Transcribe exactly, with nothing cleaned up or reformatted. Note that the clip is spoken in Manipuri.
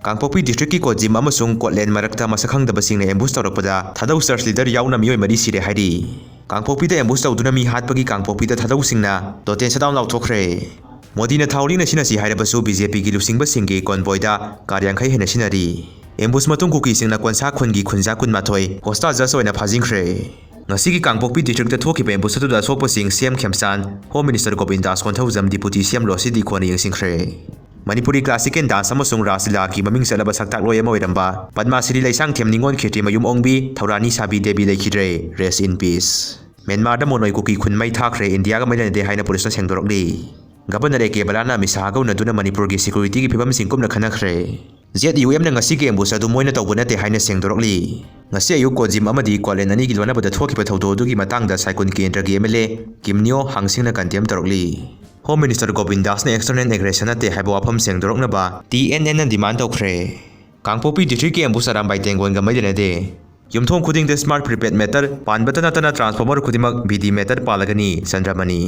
ꯀꯥꯡꯄꯣꯛꯄꯤ ꯗꯤꯁꯇ꯭ꯔꯤꯛꯀꯤ ꯀꯣꯖꯤꯝ ꯑꯃꯁꯨꯡ ꯀꯣꯠꯂꯦꯟ ꯃꯔꯛꯇ ꯃꯁꯛ ꯈꯪꯗꯕꯁꯤꯡꯅ ꯑꯦꯝꯕꯨꯁ ꯇꯧꯔꯛꯄꯗ ꯊꯥꯗꯧ ꯆꯔꯆ ꯂꯤꯗꯔ ꯌꯥꯎꯅ ꯃꯤꯑꯣꯏ ꯃꯔꯤ ꯁꯤꯔꯦ ꯍꯥꯏꯔꯤ꯫ ꯀꯥꯡꯄꯣꯛꯄꯤꯗ ꯑꯦꯝꯕꯨꯁ ꯇꯧꯗꯨꯅ ꯃꯤ ꯍꯥꯠꯄꯒꯤ ꯀꯥꯡꯄꯣꯛꯄꯤꯗ ꯊꯥꯗꯧꯁꯤꯡꯅ ꯇꯣꯇꯦꯟ ꯁꯠꯗꯥꯎꯟ ꯂꯥꯎꯊꯣꯛꯈ꯭ꯔꯦ꯫ ꯃꯣꯗꯤꯅ ꯊꯥꯎ ꯂꯤꯛꯅ ꯁꯤꯟꯅꯁꯤ ꯍꯥꯏꯔꯕꯁꯨ ꯕꯤ ꯖꯦ ꯄꯤꯒꯤ ꯂꯨꯆꯤꯡꯕꯁꯤꯡꯒꯤ ꯀꯣꯟꯕꯣꯏꯗ ꯀꯥꯔ ꯌꯥꯡꯈꯩ ꯍꯦꯟꯅ ꯁꯤꯟꯅꯔꯤ꯫ ꯑꯦꯝꯕꯨꯁ ꯃꯇꯨꯡ ꯀꯨꯀꯤꯁꯤꯡꯅ ꯀꯣꯟꯁꯥ ꯈꯨꯟꯒꯤ ꯈꯨꯟꯖꯥ ꯀꯨꯟꯃꯥꯊꯣꯏ ꯍꯣꯁꯇꯥ ꯖꯁ ꯑꯣꯏꯅ ꯐꯥꯖꯤꯟꯈ꯭ꯔꯦ꯫ ꯉꯁꯤꯒꯤ ꯀꯥꯡꯄꯣꯛꯄꯤ ꯗꯤꯁꯇ꯭ꯔꯤꯛꯇ ꯊꯣꯛꯈꯤꯕ ꯑꯦꯝꯕꯨꯁ ꯑꯗꯨꯗ ꯑꯁꯣꯛꯄꯁꯤꯡ ꯁꯤ M ꯈꯦꯝꯆꯥꯟ, home minister ꯒꯣꯕꯤꯟꯗꯥꯁ Konthoujam, deputy ꯁꯤ ꯑꯦꯝ ꯔꯣꯁꯤ ꯗꯤꯈꯣꯅ ꯌꯦꯡꯁꯤꯟꯈ꯭ꯔꯦ꯫ ꯃꯅꯤꯄꯨꯔꯤ ꯀ꯭ꯂꯥꯁꯤꯀꯦꯜ ꯗꯥꯟꯁ ꯑꯃꯁꯨꯡ ꯔꯥꯁ ꯂꯤꯂꯥꯒꯤ ꯃꯃꯤꯡ ꯆꯠꯂꯕ ꯁꯛꯇꯥꯛꯂꯣꯏ ꯑꯃ ꯑꯣꯏꯔꯝꯕ ꯄꯗꯃꯥ ꯁ꯭ꯔꯤ ꯂꯩꯁꯥꯡꯊꯦꯝ ꯅꯤꯉꯣꯜ ꯈꯦꯇ꯭ꯔꯤꯃꯌꯨꯝ ꯑꯣꯡꯕꯤ ꯊꯧꯔꯥꯅꯤ ꯁꯥꯕꯤ ꯗꯦꯕꯤ ꯂꯩꯈꯤꯗ꯭ꯔꯦ꯫ Rest in peace꯫ ꯃ꯭ꯌꯥꯟꯃꯥꯔꯗ ꯃꯣꯅꯣꯏ ꯀꯨꯀꯤ ꯈꯨꯟ ꯃꯩ ꯊꯥꯈ꯭ꯔꯦ, ꯏꯟꯗꯤꯌꯥꯒ ꯃꯔꯤ ꯂꯩꯅꯗꯦ ꯍꯥꯏꯅ ꯄꯨꯂꯤꯁꯅ ꯁꯦꯡꯗꯣꯔꯛꯂꯤ꯫ ꯒꯕꯔꯅꯔ ꯑꯦ ꯀꯦ ꯕꯂꯥꯅ ꯑꯃꯤꯠ ꯁꯥꯍꯒ ꯎꯅꯗꯨꯅ ꯃꯅꯤꯄꯨꯔꯒꯤ ꯁꯦꯀ꯭ꯌꯨꯔꯤꯇꯤꯒꯤ ꯐꯤꯕꯝꯁꯤꯡ ꯀꯨꯞꯅ ꯈꯟꯅꯈ꯭ꯔꯦ꯫ ꯖꯦꯠ ꯌꯨ ꯑꯦꯝꯅ ꯉꯁꯤꯒꯤ ꯑꯦꯝꯕꯨꯁ ꯑꯗꯨ ꯃꯣꯏꯅ ꯇꯧꯕ ꯅꯠꯇꯦ ꯍꯥꯏꯅ ꯁꯦꯡꯗꯣꯔꯛꯂꯤ꯫ ꯉꯁꯤ ꯑꯌꯨꯛ ꯀꯣꯖꯤꯝ ꯑꯃꯗꯤ ꯀꯣꯂꯦꯟ ꯑꯅꯤꯒꯤ ꯂꯣꯟꯅꯕꯗ ꯊꯣꯛꯈꯤꯕ ꯊꯧꯗꯣꯛ ꯑꯗꯨꯒꯤ ꯃꯇꯥꯡꯗ ꯁꯥꯏꯀꯨꯟ ꯀꯦꯟꯗ꯭ꯔꯒꯤ ꯑꯦꯝ ꯑꯦꯜ ꯑꯦ ꯀꯤꯝꯅꯤꯌꯣ ꯍꯥꯡꯁꯤꯡꯅ ꯀꯟꯗꯦꯝ ꯇꯧꯔꯛꯂꯤ꯫ ꯍꯣꯝ ꯃꯤꯅꯤꯁꯇꯔ ꯒꯣꯕꯤꯟꯗꯥꯁꯅ external aggression ꯅꯠꯇꯦ ꯍꯥꯏꯕ ꯋꯥꯐꯝ ꯁꯦꯡꯗꯣꯔꯛꯅꯕ ꯇꯤ ꯑꯦꯟ ꯑꯦꯟꯅ ꯗꯤꯃꯥꯟ ꯇꯧꯈ꯭ꯔꯦ꯫ ꯀꯥꯡꯄꯣꯛꯄꯤ ꯗꯤꯁꯇ꯭ꯔꯤꯛꯀꯤ ꯑꯦꯝꯕꯨꯁ ꯑꯔꯥꯝꯕꯥꯏ ꯇꯦꯡꯒꯣꯟꯒ ꯃꯔꯤ ꯂꯩꯅꯗꯦ꯫ ꯌꯨꯝꯊꯣꯡ ꯈꯨꯗꯤꯡꯗ ꯁ꯭ꯃꯥꯔꯠ ꯄ꯭ꯔꯤꯄꯦꯗ ꯃꯤꯇꯔ ꯄꯥꯟꯕꯇ ꯅꯠꯇꯅ ꯇ꯭ꯔꯥꯟꯁꯐꯣꯔꯃꯔ ꯈꯨꯗꯤꯡꯃꯛ ꯚꯤ ꯗꯤ ꯃꯤꯇꯔ ꯄꯥꯜꯂꯒꯅꯤ, ꯆꯟꯗ꯭ꯔꯃꯅꯤ꯫